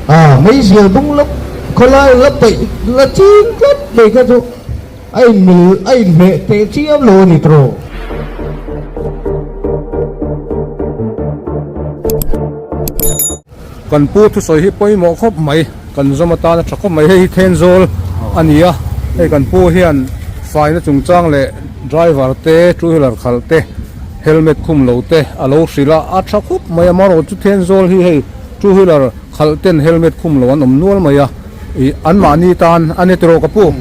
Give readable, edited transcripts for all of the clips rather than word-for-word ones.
A meizial bung la khawlai la paih la ching tlat mai kha chu a inmil a inhmeh teh chiam lo a ni tawh. Kan pu thusawi hi pawimawh khawp mai, kan zawm atan a tha khawp mai. Hei hi Thenzawl a ni a, hei kan pu hian faina chungchang leh driver te, two wheeler khalh te, helmet khum lo te a lo hrilh a, a tha khawp mai. Amaherawhchu Thenzawl hi hei two wheeler khalh ten helmet khum lo an awm nual mai a, ih anmahni tan a ni tiraw ka pu?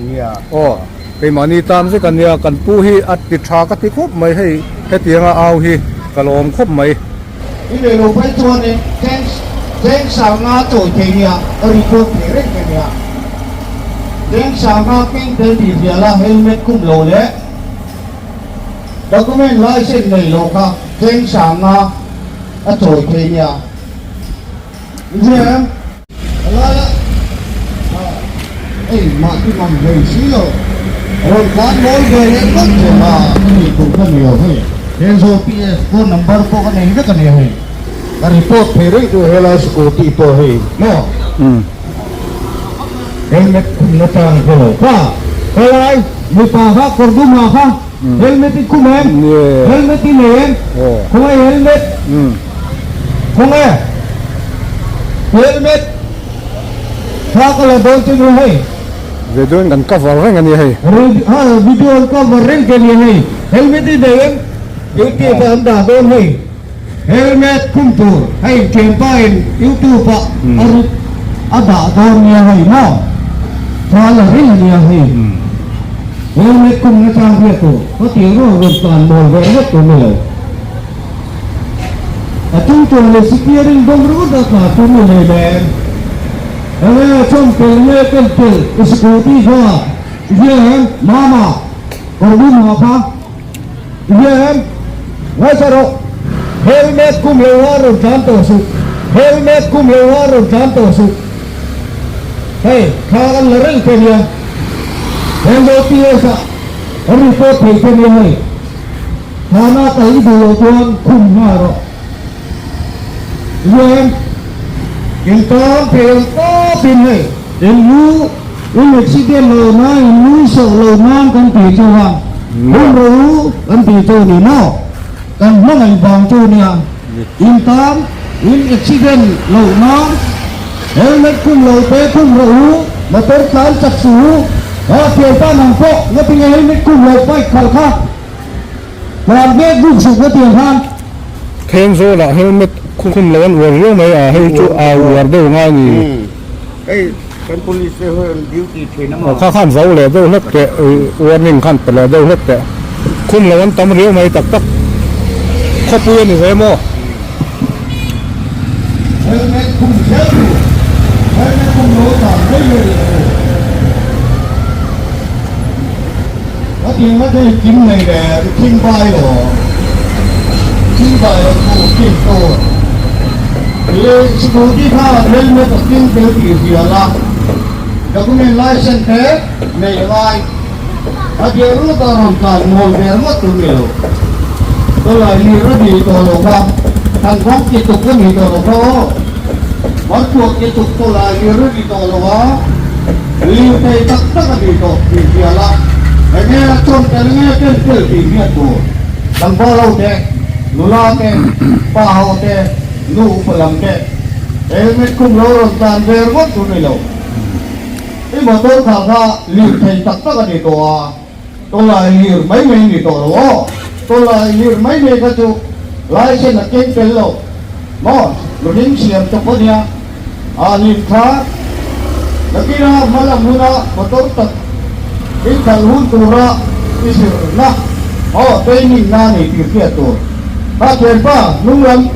Aw keimahni tan vek a nia, kan pu hi a ti tha ka ti khawp mai hei hetianga au hi ka lawm khawp mai. I leh lo phei chuanin thanks thanks sanga chawi thei nia ka report thei reng che nia. Thanks sanga keng tel tih hrial a helmet khum lo leh document license nei lo kha thanks sanga a chawi thei nia. I hria em? A lai a engmah ti mang hlei si lo. Rawn tlan mawi ve leh ngawt zel a, ka tih tur kha ni lo hei. Thenzawl PS phone number pawh ka nei vek a nia hei. Ka report thei reng chu helai scooty pawh hei maw? Helmet khum na chang hre lo kha. Helai mipa kha kawr dum ha kha helmet i khum em? Helmet i nei em? Khawngaih helmet? Khawnge helmet thla ka la dawn che ni hei. Video in kan cover reng a ni hei. Ha video an cover reng che ni hei. Helmet i nei em? Youtube ah an dah dawn hei. Helmet khum tur hei thianpa in youtube ah a rut a dah dawn nia hei maw? Thla la reng a nia hei. Helmet khum nachang hriat tur ka tih rual rawn tlan mawl ve ringawt tur ni lo. A chung chuan leh steering bawm ringawt a tla chu ni leh nen. Enge chawm tel nge tel tel i scooty kha i hria em mama kawr bum ha kha i hria em ngaithla rawh helmet kum lo a rawn tlan tawh suh helmet kum lo a rawn tlan tawh suh hei thla kan la reng che nia NOPS ah an report thei che nia hei. Hana kal i duh loh chuan khum nghal rawh. Rian, in tan thei ang tawpin hei in lu in accident lo nan in lu sawh lo nan kan ti chu a, hun ro u kan ti chu a ni maw? Kan hmangaih vang chu a nia. In tan in accident loh nan helmet khum lo te khum rawh u, motor tlan chak suh u, ha thianpa nang pawh ngatinge helmet khum lo bike khalh kha. Tlan vek buk suk ka tiang khan. Thenzawl ah helmet khum lo an uar riau mai a, hei chu a uar deuh ngai ni. Hei kan police te ho an duty thin a maw. Kha khan zo leh deuh hlek teh, warning khan pe leh deuh hlek teh. Khum lo an tam riau mai tak tak. Khawpui a ni ve maw? Helmet khum zel tur, helmet khum lo tan mai mai leh tur. Ka tih nga thei kim nei le i thing bai lo, thing bai lo chu thing tur. I scooty kha helmet a keng tel tih hria la, document license te nei a ngai. A diah lut a rawn tlan mawl ve ringawt tur ni lo. Tawlai lir a ni tawh lo kha, than kawng ki tuk a ni tawh lo kha aw. Martuah ki tuk tawlai lir a ni tawh lo a, lir thei tak tak a ni tawh tih hria la, enge a chawn tel nge ken tel tih hriat tur. Tlangval ho te, nula te, pa ho te, nu upa lam te, helmet khum lo rawn tlan ve ringawt tur ni lo. I motor kha kha lir thei tak tak a ni tawh a, tawlai lir mai mai ni tawh lo aw. Tawlai lir mai mai kha chu license a keng tel lo maw, mihring siam chawp a nia. A lim kha nakina hmalam huna motor tak i khalh hun tura i zirna maw training na ni tih hriat tur. Kha thianpa hnung lam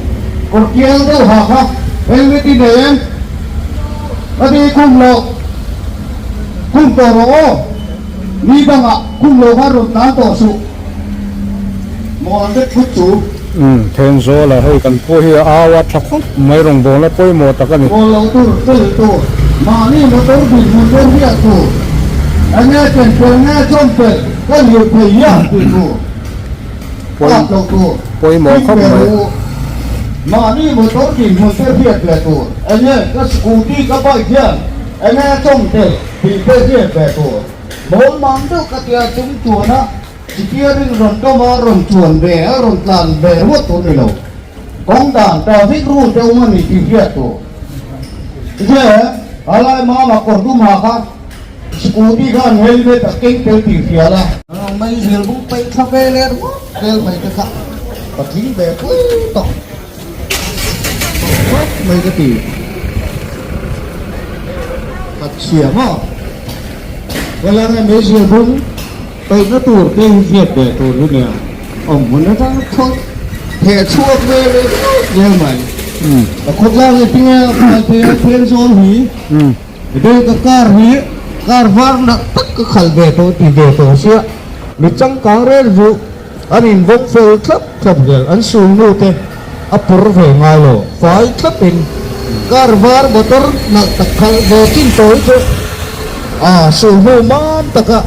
kawr tial deuh ha kha helmet i nei em? Ka ti khum lo, khum tawh rawh aw, mi dangah khum lo khan rawn tlan tawh suh, mawl vek phut chu. Umm, Thenzawl ah hei kan pawh hi a au a tha khawp mai rawngbawlna pawimawh tak a ni. Mawl lo tur, fel tur, mahni motor dinhmun te hriat tur, enge ken fel nge chawm fel ka lir thei a tih tur, phat lo tur, Pawimawh thing khawp ve mai. rawh u. Mahni motor dinhmun te hriat ve tur, enge ka scooty ka bike hian enge a chawm tel tih te hriat ve tur. Mawl mang deuh ka tia chung chuan a steering rawn dawm a rawn chuan ve a rawn tlan ve ruat tur ni lo. Kawng dan traffic rule te awm a ni tih hriat tur. Tichuan halai mama kawr dum ha kha Scooty khan helmet a keng tel tih hria la. Mai zel bung paih thla ve leh ringawt vel mai te kha patling ve pui tawh tawh mai ka ti. Ka chhia maw? Helai mai zel bung paihna tur te hi hriat ve tur hi nia awm hmun atang thawt theh chhuak ve leh ringawt vel mai. Ka khawtlang hi tinge a fai thei a Thenzawl hi. Hei ka car hi car var nak tak ka khalh ve tawh ti ve tawh sia mi changkang rel chu an in bawk fel thlap thlap zel an sul nu te a pawr ve ngai lo fai thlap in car var motor nalh tak khalh ve chin tawh hi chu a sul hnu mam taka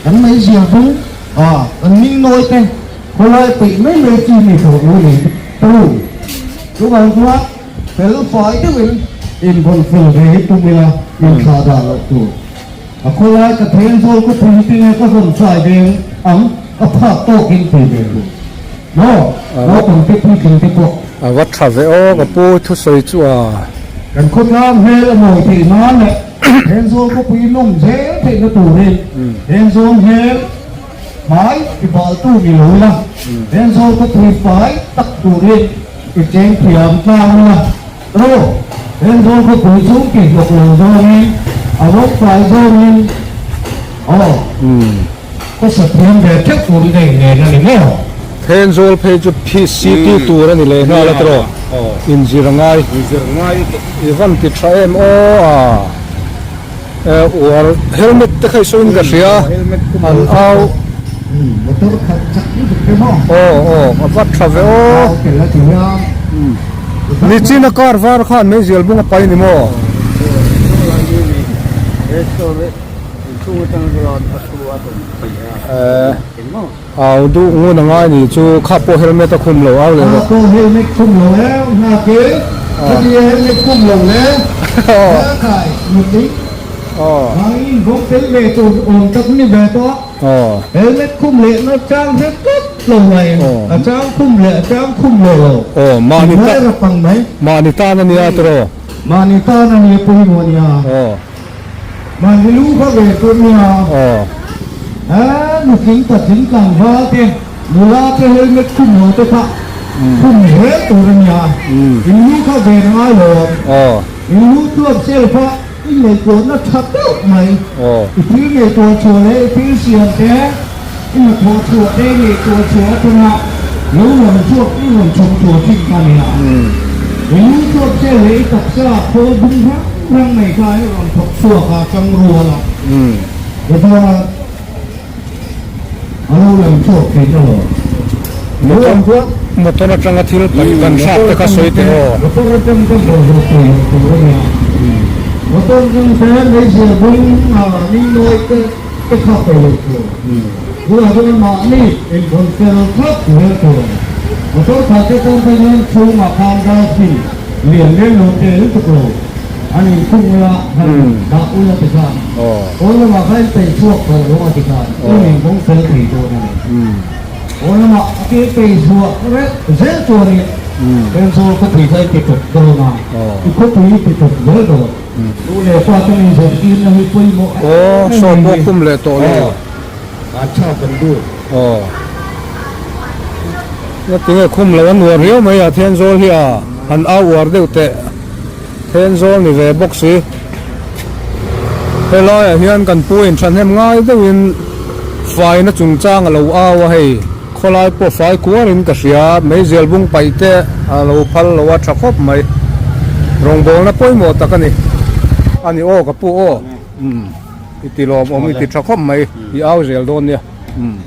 an mai zia bung a an ning nawi te khawlai peih mai mai chi ni tawh lo ni tawh chuvang chuan. Fel fai deuhin invawn fel ve hi tum ila inthlah dah loh tur. A khawlai ka then zawl ka pui tinge ka vawn fai ve ang ka phak tawkin ti ve tur. Maw? Naupang te puitling te pawh. A va tha ve aw ka pu thusawi chu a. Kan khawtlang hmel a mawi theih nan leh Thenzawl khawpui nawm zel theihna turin Thenzawl hmel Hmai i baltu ni lo ila, Thenzawl khawpui fai tak turin i cheng thiam tlang ila, Ro, Thenzawl khawpui chu ti hlawk lo zawngin, a rawng fai zawngin, aw, khawsa thiam ve theuh turin a innghen a ni maw? Thenzawl phei chu city tur a ni leh nghal a tiraw? Inzir a ngai. I van ti tha em aw a. Uar helmet te kha i sawiin ka hria an au aw aw a va tha ve aw nichina car var khan meizial bung a pai ni maw. Au duh ngun a ngai ni chu kha pawh helmet a khum lo au leh rawh. Kha pawh helmet khum lo e nghak e khatia helmet khum lo le khai nutling vangin bawm tel ve tur awm tak ni ve tawh helmet khum leh na chang hre tlat lo mai a chang khum leh a chang khum leh lo mahni rap ang mai mahni tan a nia tiraw mahni tan a nia pawimawh a nia. Mahni lu kha ve tur nia. He nutling patling tlangval te, nula te helmet khum lo te kha khum zel tur a nia. In lu kha ven a ngai lo ang. In lu chuan self a i ngaihtuahna tha deuh mai. I thil ngaihtuah chhuah leh i thil siam te, i hnathawh chhuah te i ngaihtuah chhuah atanga lo lang chhuak i rawn chhawp chhuah thin kha a nia. I lu chuan self leh i taksa khawl bung hrang Rang mai kha i rawn thawk chhuak a chang rual a, tichuan a lo lang chhuak thei ta lo. Motor motor atanga thil paih kan hrap te kha sawi teh aw. Motor atang ka bawlhhlawh thei lo tur a nia. Motor atang te meizial bung ningnawi te te kha paih lo tur. Tunah chuan mahni invawn fel thlap zel tur a ni. Motor kha te tan te hian chhungah khan dustbin lian lem lo te lutuk lo an inkhung ula han dah ula ti khan pawn lamah khan in peih chhuak tawh lo a ti khan in invawng fel thei dawn a ni. Pawn lamah a ke peih chhuah reuh zel chuanin Thenzawl khawpui kha i ti tawp dawn a, i khawpui i ti tawp zel dawn. Nu leh pa te min zirtirna hi pawimawh em em a ni. Khum leh tawh lo. An tha kan duh. Aw. Nga tinge khum lo an uar riau mai a Thenzawl hi a han au uar deuh teh. Thenzawl ni ve bawk si. Helaiah hian kan pu in thahnem ngai deuhin faina chungchang a lo au a hei. Khawlai pawh fai kuarin ka hria, meizial bung paih te a lo phal lo a tha khawp mai. Rawngbawlna pawimawh tak a ni. A ni aw ka pu aw. Umm i ti lawmawm i ti tha khawp mai, i au zel dawn nia. Umm.